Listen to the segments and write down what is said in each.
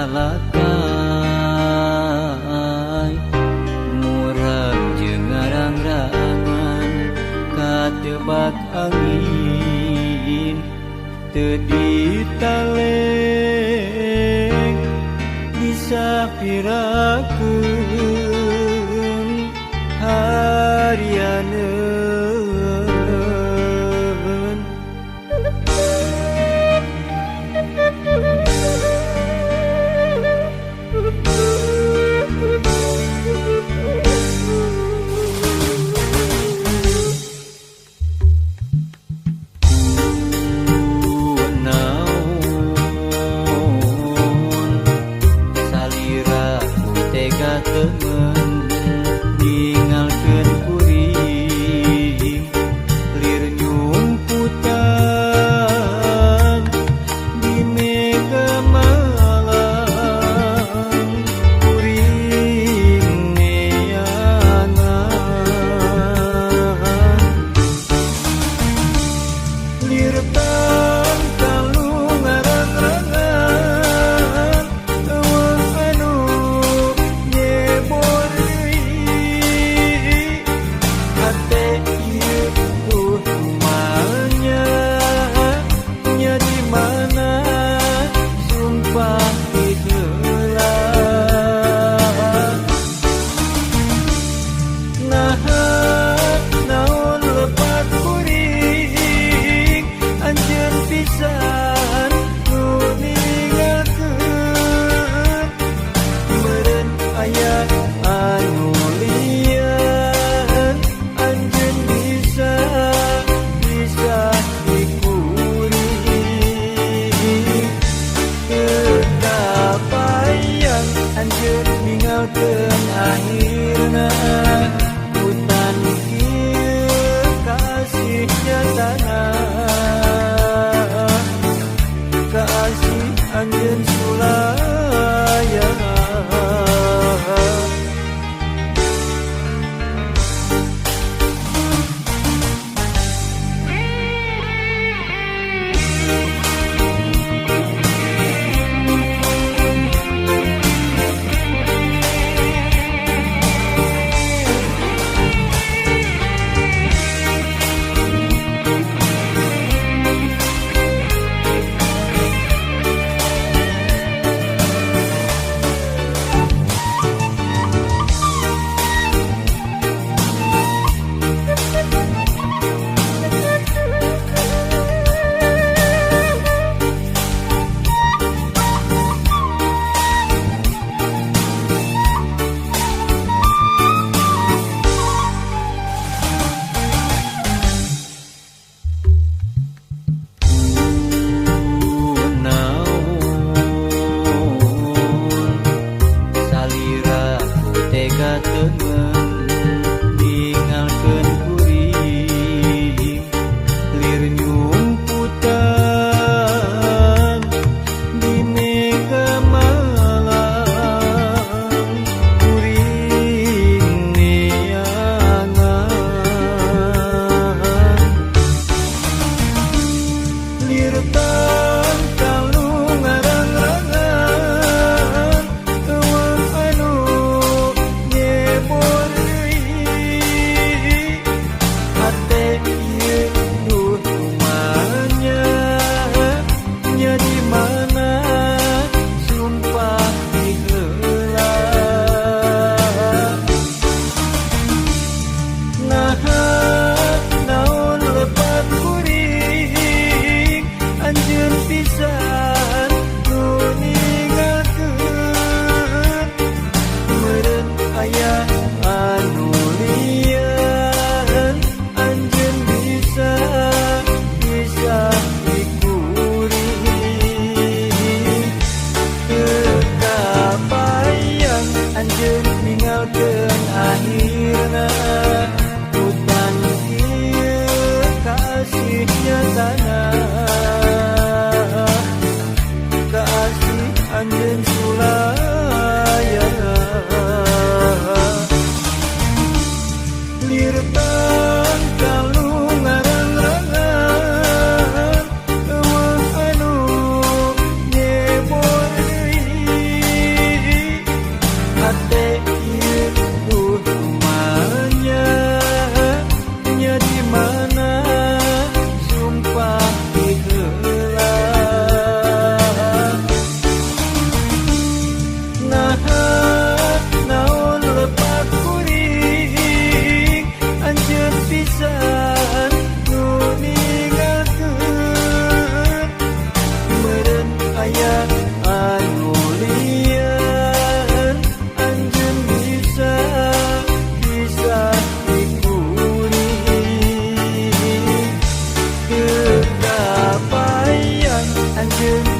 Lalakai murag jeung ngarang-rangan katebak angin teu ditaleng disapirakeun harianeun.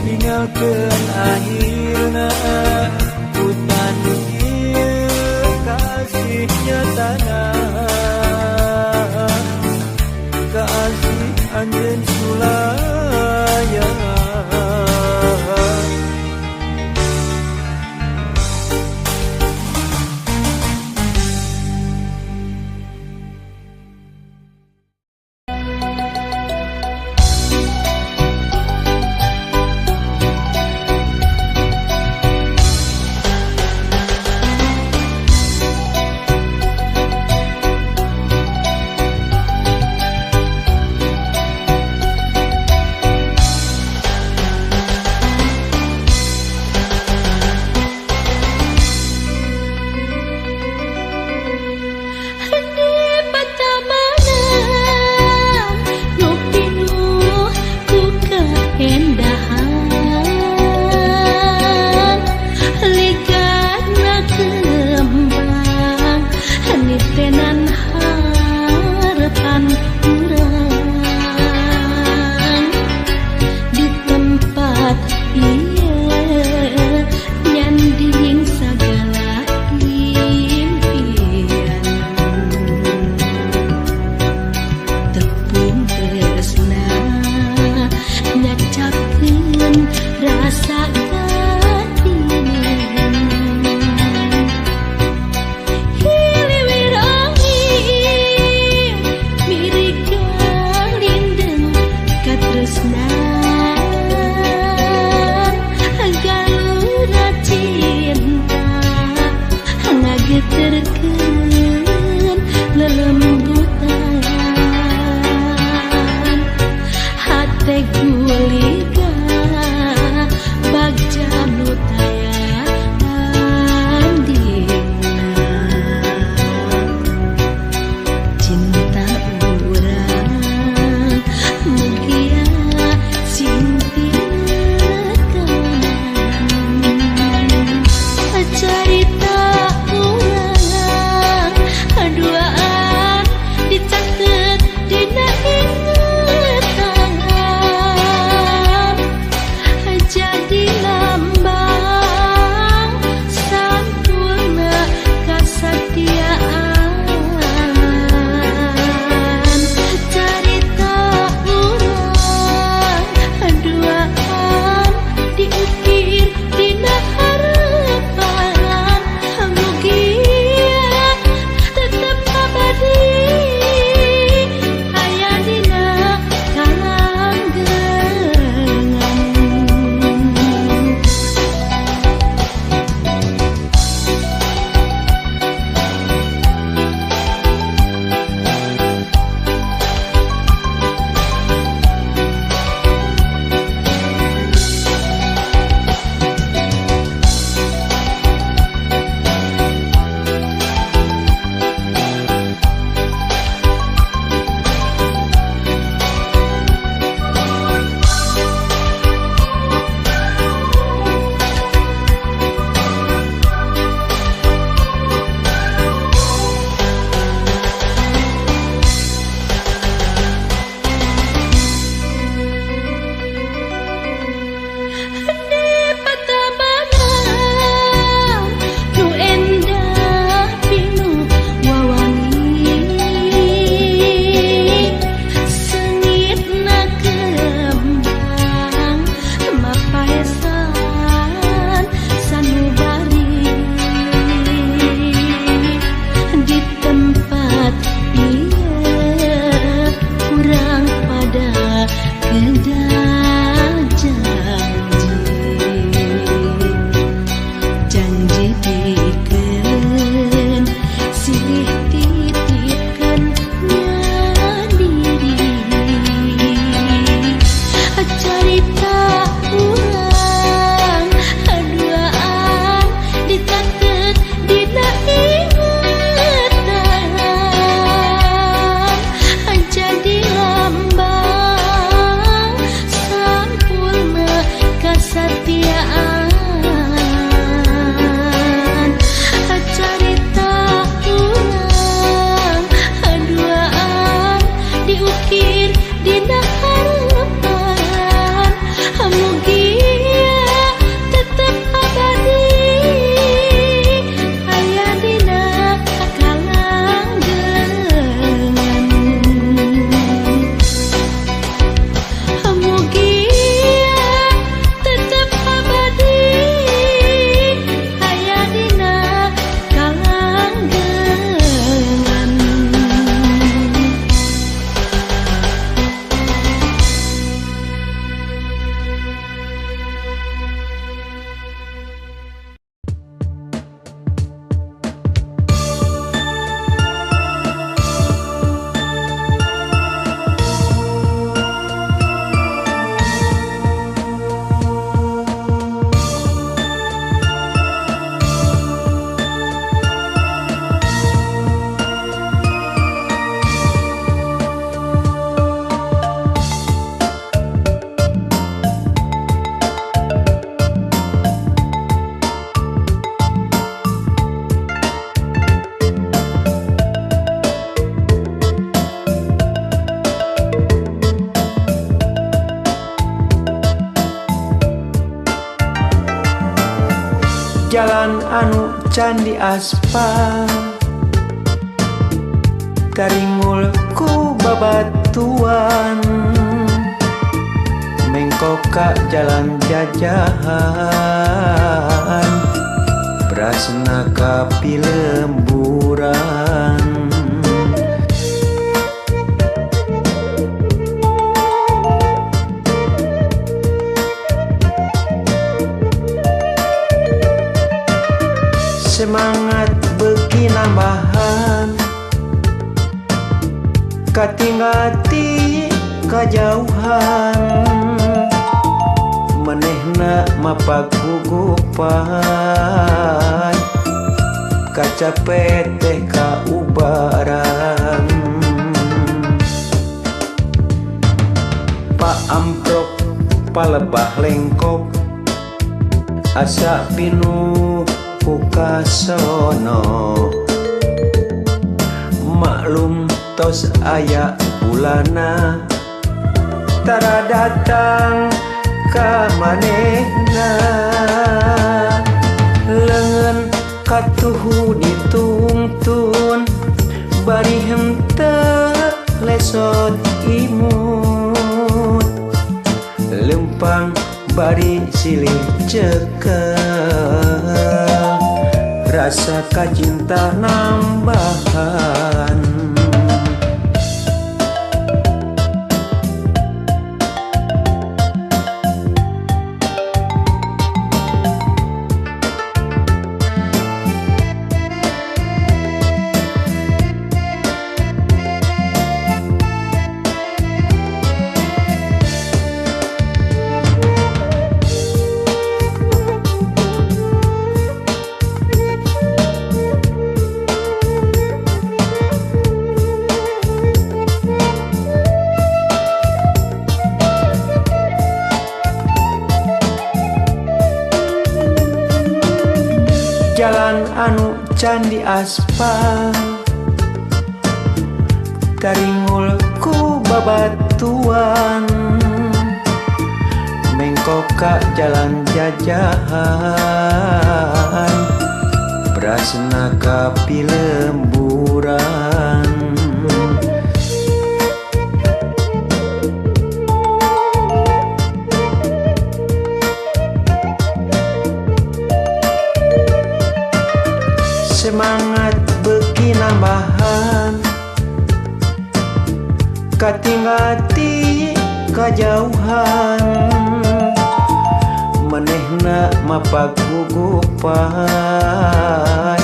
Ninggalkeun akhirna hutan ieu kasih nyatana kasih anjeun sulaya. Jalan anu can diaspal taringul ku babatuan mengkok ka jalan jajahan brasna ka pilemburan. Semangat beuki nambahan katinggal ti kajauhan manehna mapagugupan kacape teh kaubaran. Pak amprok palebah lengkok asa pinuh ku kasono maklum tos aya bulana tara datang ka manehna leungeun katuhu ditungtun bari henteu lesot imut lempang bari silih cekel rasa kacinta nambahan. Jalan anu can diaspal taringul ku babatuan mengkok ka jalan jajahan brasna ka pilemburan. Semangat beuki nambahan katinggal ti kajauhan manehna mapagugupan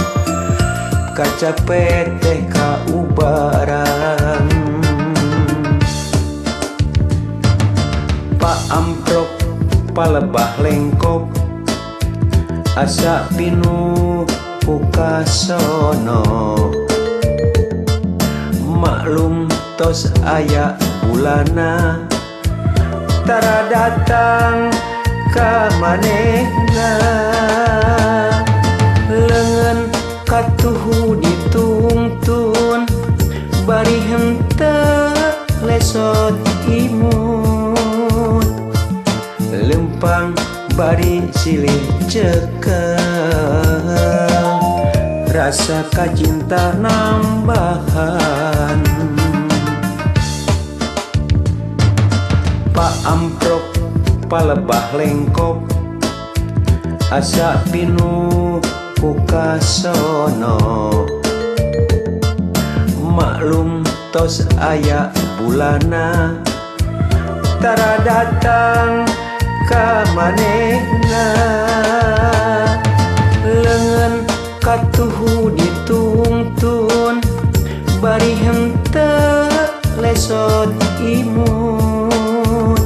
kacape teh kaubaran. Pak amprok palebah lengkok asa pinuh ku kasono maklum tos aya bulana tara datang ka manehna leungeun katuhu ditungtun bari henteu lesot imut lempang bari silih cekel rasa kacinta nambahan. Pak amprok palebah lengkok asa pinuh ku kasono maklum tos aya bulana tara datang ka manehna leungeun katuhu ditungtun bari henteu lesot imut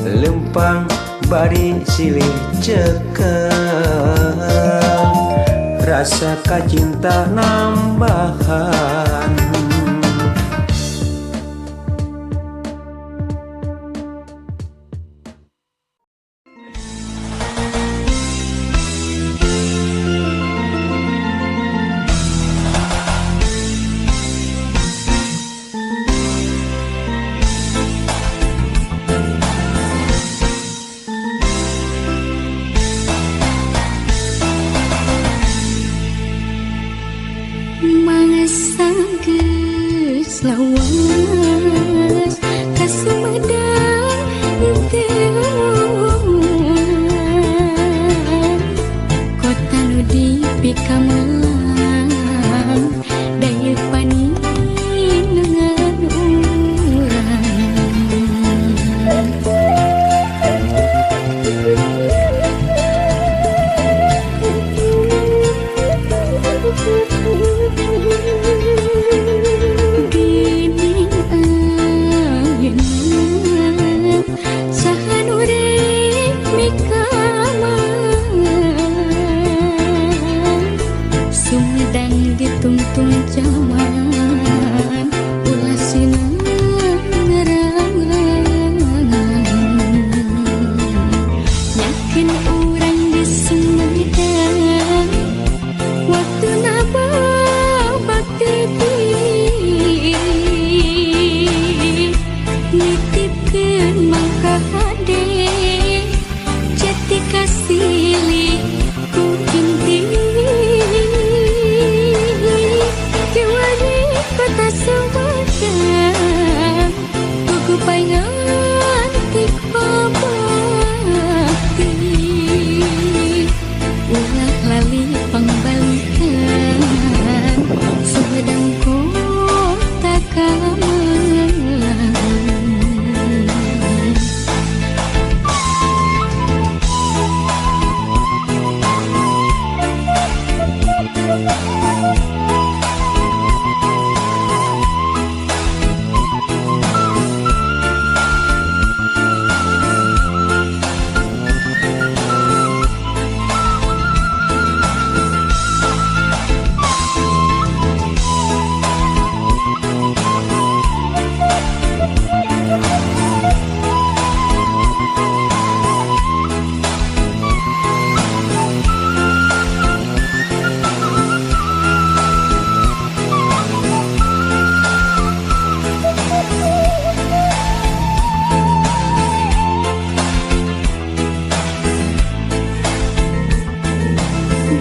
lempang bari silih cekel rasa kacinta nambahan. Lawas ka Sumedang teu kota nu dipikamelang daya paninengan urang. Gini ayeuna saha nu rek mikamelang Sumedang ditungtung jaman ulah sinarang yakin urang di Sumedang waktu bakti nitipkeun mangka hade jati kasilih ku inti kiwari kota Sumedang kuku paingan tik bakti ulah lali pangbalikan Sumedang kota kamelang.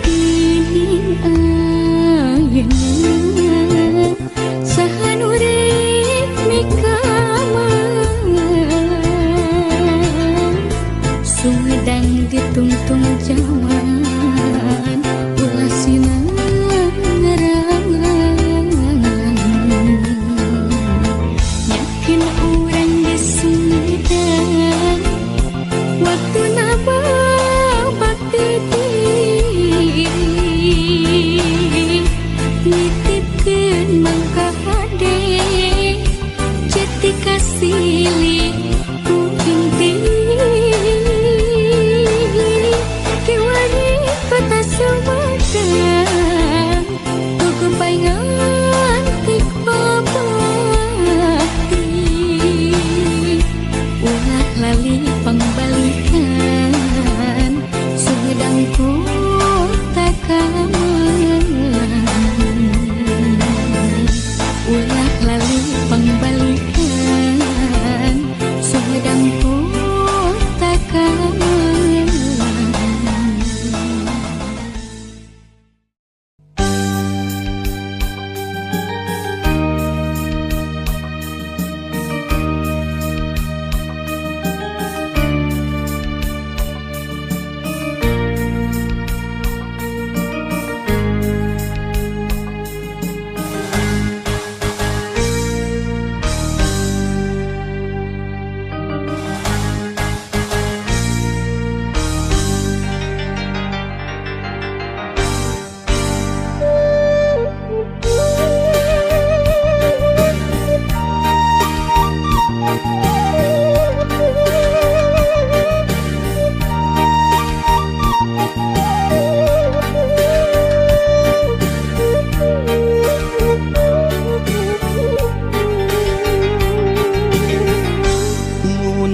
Gini ayeuna saha nu rek mikamelang Sumedang ditungtung jaman ulah sinarang yakin urang di Sumedang waktu bakti nitipkeun mangka hade jati kasilih ku inti kiwari kota Sumedang kuku paingan tik bakti ulah lali pangbalikan Sumedang kota kamelang ulah lali pangbalikan Sumedang kota kamelang.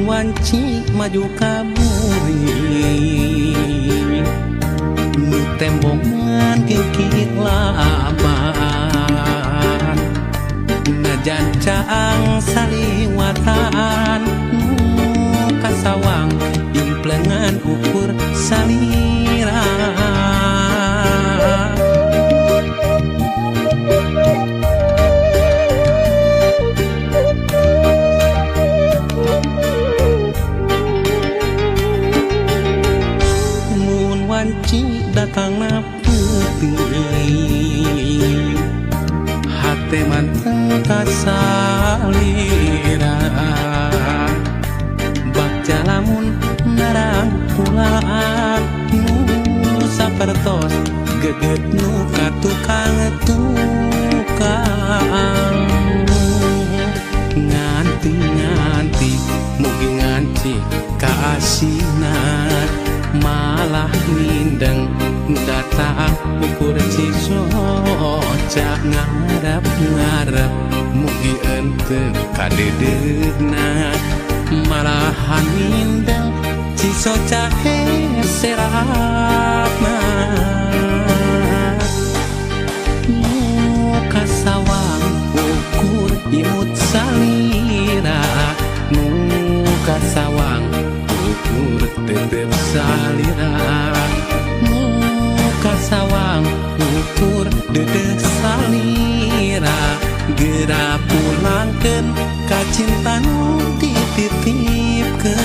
Wanci maju kaburi nu tembongan kikit laban najan caang saliwatan nu kasawang implengan ukur salira. Wanci datangna peuting hate manteng kasalira bagja lamun narangkulaan nu sapertos geget nu ka tukang tukang nganti-nganti mugi nganti kaasinan malah mindeng datang ukur cisoca ngarep-ngarep mugi ente kadedeuna malahan mindeng cisoca heseratna nu kasawang ukur imut salira nu kasawang ukur tetep salira nu kasawang ukur dedeh salira geura pulangkeun ka cinta nu dititipkeun.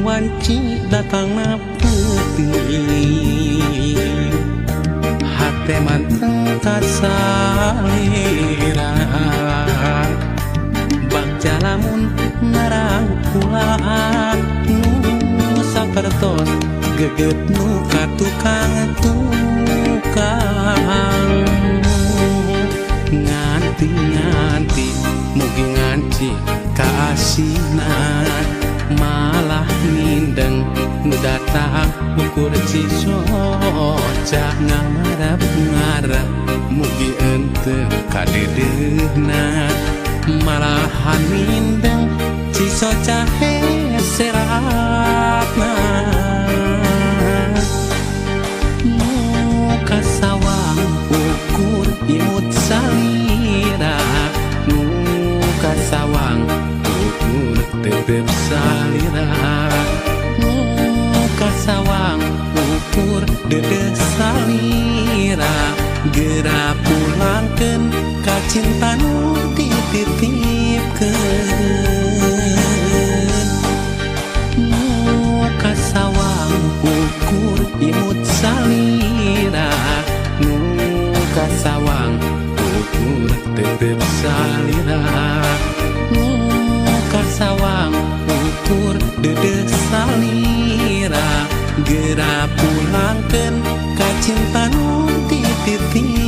Wanci datangna peuting hate manteng kasalira bagja lamun narangkulaan nu sapertos geget nu ka tukang tukang nganti-nganti mugi nganti kaasinan malah mindeng nu datang ukur cisoca ngarep-ngarep mugi ente kadedeuna malahan mindeng cisoca heseratna nu kasawang ukur imut salira nu kasawang ukur tetep salira nu kasawang ukur dedeh salira geura pulangkeun ka cinta nu dititipkeun nu kasawang ukur imut salira nu kasawang ukur tetep salira nu kasawang ukur dedeh salira geura pulangkeun ka cinta nu dititipkeun.